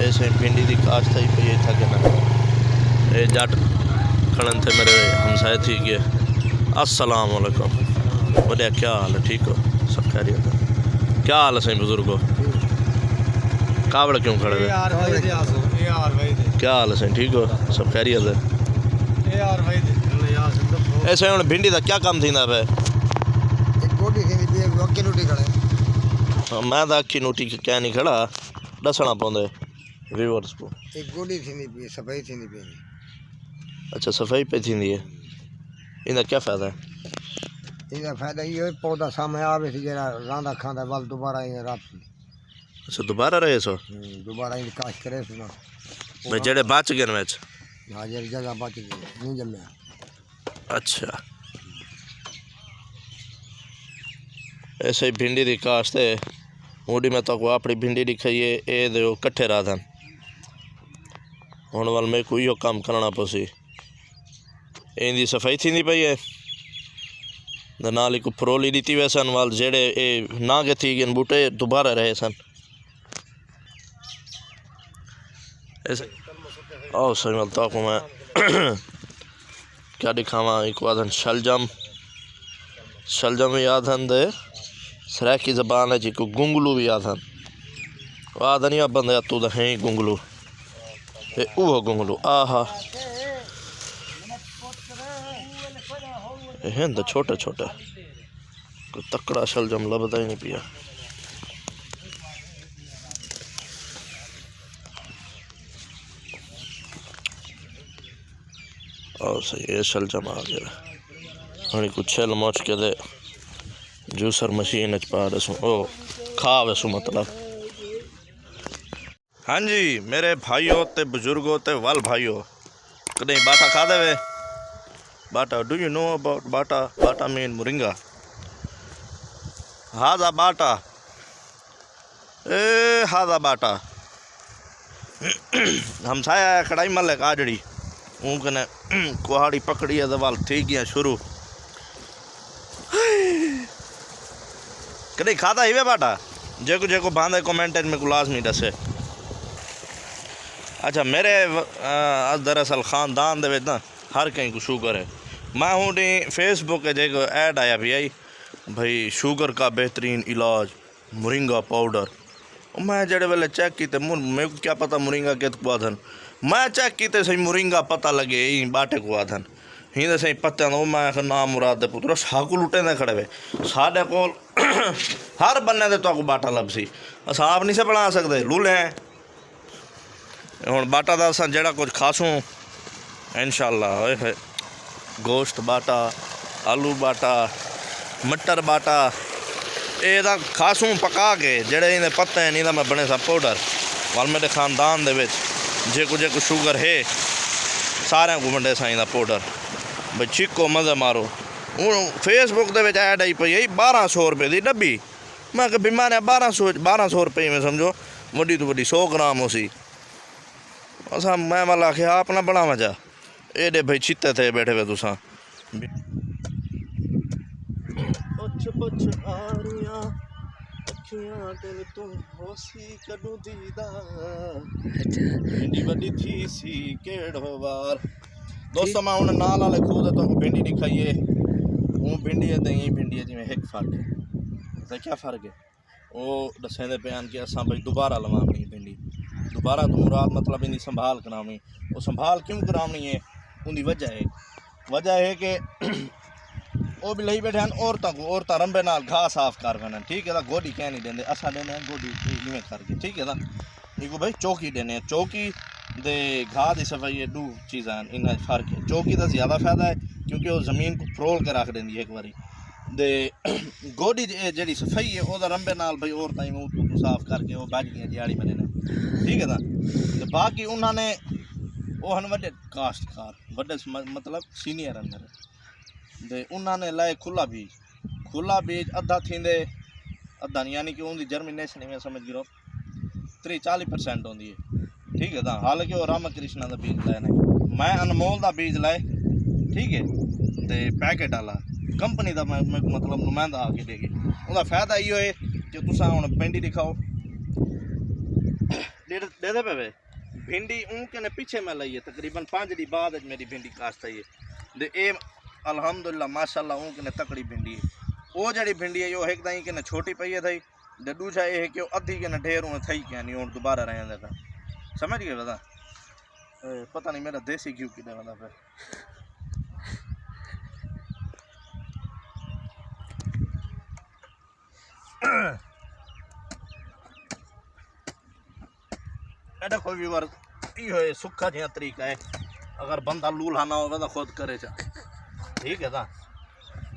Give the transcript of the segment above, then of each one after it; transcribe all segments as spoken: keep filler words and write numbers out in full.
اے سائیں بھنڈی دی کاشت تھئی پئی ہے اتھا کہ نہ؟ اے جٹ کھڑن تھے میرے ہمسائے تھی ڳئے۔ السلام علیکم۔ وݙیا، کیا حال ہے؟ ٹھیک ہو؟ سب خیریت ہے؟ کیا حال ہے سائیں بزرگو؟ کاوڑ کیوں کھڑے ہوئے؟ کیا حال ہے سائیں؟ ٹھیک ہو؟ سب خیریت ہے؟ اے سائیں ہݨ بھنڈی دا کیا کم تھیندا پئے؟ ہک گوݙی تھیندی پئی ہے، اکھی نوٹی کھڑے۔ ہاں، میں تاں اکھی نوٹی کیا نہیں کھڑا، ݙسݨا پوندے ویورز کوں۔ ہک گوݙی تھیندی پئی ہے، صفائی تھیندی پئی ہے۔ اچھا، صفائی پئی تھیندی ہے۔ ایندا کیا فائدہ ہے؟ ایندا فائدہ ایہو ہے، پودا سامݨے آوے سی، جیڑھا راندا کھاندا ول دوبارہ ایویں رپ سی۔ اچھا، دوبارہ رہے سو؟ ہوں، دوبارہ ایندی کاشت کرے سو نا۔ بھئی جیڑھے بچ ڳئے وچ؟ ہاں، جیڑھی جگہ بچ ڳئی، نہیں جمیا۔ اچھا۔ اے سائیں بھنڈی دی کاشت ہے۔ اوݙی میں تہاکوں اپݨی بھنڈی ݙکھائی ہے، اے دے او کٹھے رہندن۔ ہݨ ول میکوں ایہو کم کرݨا پوسی۔ ایندی صفائی تھیندی پئی ہے۔ تے نال ہکو پھرولی ݙتی ویسن ول جیڑھے اے نانگے تھی ڳئن ٻوٹے دوبارہ رہے سن۔ ایسے، او سائیں ول تہاکوں میں کیا ݙکھاواں، ایکوں آہدن شلجم، شلجم وی آہدن تے سرائیکی زبان وچ ایکوں گنگلو وی آہدن۔ او آہدن یا بندے توں تاں ہیں گنگلو۔ اے اوہو گنگلو، آہا۔ اے ہن تاں چھوٹے چھوٹے۔ کوئی تکڑا شلجم لبھدا ہی نہیں پیا۔ او سائیں، اے شلجم آ ڳئے۔ ہݨ ایکوں چھل مچ کے تے جوسر مشین وچ پا ݙیسوں۔ او کھا ویسوں مطلب۔ ہاں جی، میرے بھائیو تے بزرگو تے ول بھائیو، کݙہیں باٹا کھادے وے؟ باٹا، do you know about باٹا؟ باٹا مین مورنگا۔ ہاضا باٹا۔ اے ہاضا باٹا۔ ہمسایہ ہے کڑاہی ملک آجڑی۔ اوں کنے کہاڑی پکڑی ہے تے ول تھی ڳیاں شروع۔ کݙی کھادا ہیوے باٹا؟ جیکوں جیکوں بھاندا کمنٹ وچ میکوں لازمی ݙسے۔ اچھا، میرے و-، آ، دراصل خاندان دے وچ نا ہر کہیں کوں شوگر ہے۔ میں ہوں ݙینہہ فیس بک تے ہک ایڈ آیا پئی ہئی، بھئی شوگر کا بہترین علاج مورنگا پاؤڈر۔ او میں جیڑھے ویلے چیک کیتے، مر-، میکوں کیا پتہ مورنگا کت کوں آہدن۔ میں چیک کیتے سئیں مورنگا پتہ لڳے ایں باٹے کوں آہدن۔ ہیندے سئیں پتیاں دا، او میں آکھیا نامراد دے پترو، ساکوں لٹیندے کھڑے وے۔ ساݙے کول ہر بننے تے تہاکوں باٹا لبھسی۔ اساں آپ نہیں سے بݨا سڳدے، لولے ہیں۔ ہݨ باٹا دا اساں جیڑھا کجھ کھاسوں، انشاءاللہ، اوئے ہوئے، گوشت باٹا، آلو باٹا، مٹر باٹا، اے تاں کھاسوں پکا کے، جیڑھے ایندے پتے ہن، ایندا میں بݨیساں پاؤڈر۔ ول میݙے خاندان دے وچ جیکوں جیکوں شوگر ہے، ساریاں کوں ونڈیساں ایندا پاؤڈر۔ بھئی چھکو، مزے مارو۔ ہݨ فیس بک دے وچ ایڈ آئی پئی ہے ٻارہاں سو روپے دی ݙٻی۔ میں کہ بیماریاں ٻارہاں سو، ٻارہاں سو روپے میں سمجھو وݙی توں وݙی سو گرام ہوسی۔ اساں، میں ول آکھیا آپ نہ بݨاواں جا، ایݙے بھئی چھتے تھئے ٻیٹھے وے تساں۔ پچھ پچھ آریاں اکھیاں دل توں ہوسی کݙوں دیدار۔ اچھا۔ ایݙی وݙی تھیسی کیڑھو وار۔ دوستو، میں ہݨ نال والے کھوہ تے تہاکوں بھنڈی ݙکھائی ہے۔ اوں بھنڈی ہے تے ایں بھنڈی ہے جیویں ہک فرق ہے۔ تے کیا فرق ہے؟ او ݙسیندے پئے ہن کہ اساں بھئی دوبارہ لواوݨی ہے بھنڈی۔ دوبارہ توں مراد مطلب ایندی سنبھال کراوݨی۔ او سنبھال کیوں کراوݨی ہے؟ اوندی وجہ ہے۔ وجہ ہے کہ او بھی لئی ٻیٹھے ہن عورتاں کوں، عورتاں رمبے نال گھاہ صاف کر ویندن، ٹھیک ہے، تاں گوݙی کہیں نہیں ݙیندے، اساں ݙیندے ہیں گوݙی ایویں کر کے، ٹھیک ہے نا۔ ایکوں بھئی چوکی ݙیندے ہیں، چوکی تے گھاہ دی صفائی، اے ݙو چیزاں ہن، انہاں وچ فرق ہے۔ چوکی دا زیادہ فائدہ ہے کیونکہ او زمین کوں پھرول کے رکھ ݙیندی ہے ہک واری۔ تے گوݙی دی اے جیڑھی صفائی ہے، او دا رمبے نال بھئی عورتاں ایویں اتوں اتوں صاف کر کے او بھڄ ڳیاں ݙیہاڑی بنے نے، ٹھیک ہے نا۔ تے باقی انہاں نے، او ہن وݙے کاشتکار، وݙے س-، م-، مطلب سینئر ہن میرے۔ تے انہاں نے لائے کھلا بیج۔ کھلا بیج ادھا تھیندے، ادھا نہیں، یعنی کہ اوندی جرمینیشن ایویں سمجھ گرو تریہہ چالیہہ پرسینٹ ہوندی ہے۔ ٹھیک ہے، تاں حالانکہ او راما کرشنا دا بیج لائے نے، میں انمول دا بیج لائے، ٹھیک ہے، تے پیکٹ والا کمپنی دا میں، میں مطلب نمائندہ آ کے ݙے ڳئے۔ اوندا فائدہ ایہو ہے کہ تساں ہݨ بھنڈی ݙکھاؤ، ݙیڑھ ݙیہدے پئے وے۔ بھنڈی اوں کنے پچھے میں لئی ہے، تقریباً پنج ݙینہہ بعد اچ میݙی بھنڈی کاشت تھئی ہے۔ تے اے الحمدللہ ماشاءاللہ اوں کنے تکڑی بھنڈی ہے۔ او جیڑھی بھنڈی ہے او ہک تاں ایں کنے چھوٹی پئی ہے تھئی، تے ݙوجھا اے ہے کہ او ادھی کنے ڈھیر اوں تھئی کینی، ہݨ دوبارہ رہ ویندا پیا۔ سمجھ ڳئے ودا؟ اے پتہ نہیں میݙا دیسی گھیو کݙے ویندا پیا۔ ایݙا کوئی ویور ایہو ہے سکھا جیہاں طریقہ ہے۔ اگر بندہ لولہا نہ ہووے تاں خود کرے چا، ٹھیک ہے؟ تاں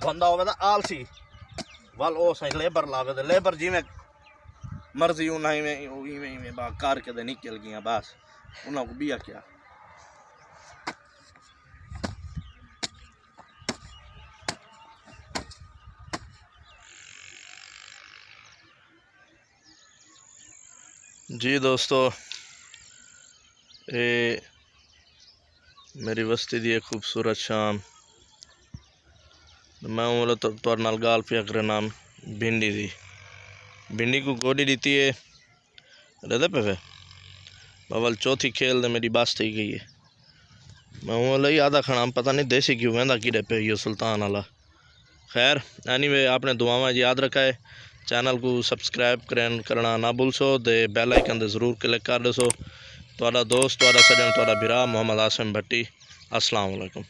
بندہ ہووے تاں آلسی، ول او سائیں لیبر لاوے، تے لیبر جیویں مرضی انہاں ایویں ایویں ایویں با کر کے تے نکل ڳیاں، بس انہاں کوں ٻیا کیا۔ جی دوستو، اے میݙی وستی دی ایک خوبصورت شام۔ میں اوں ویلے تو- تہاݙے نال ڳالھ پیا کریناں بھنڈی دی۔ بھنڈی کوں گوݙی ݙتی ہے، ݙیہدے پئے وے۔ ول چوتھی کھیل تے میݙی بس تھی ڳئی ہے۔ میں اوں ویلے ہی آہدا کھڑاں، پتہ نہیں دیسی گھیو ویندا کݙے پئے ایہو سلطان والا۔ خیر، اینی وے، اپݨے دعاواں اچ یاد رکھائے۔ چینل کوں سبسکرائب کرن کرݨا نہ بھلسو تے بیل آئیکن تے ضرور کلک کر ݙیسو۔ تہاݙا دوست، تہاݙا سڄݨ، تہاݙا بھرا محمد عاصم بھٹی۔ السلام علیکم۔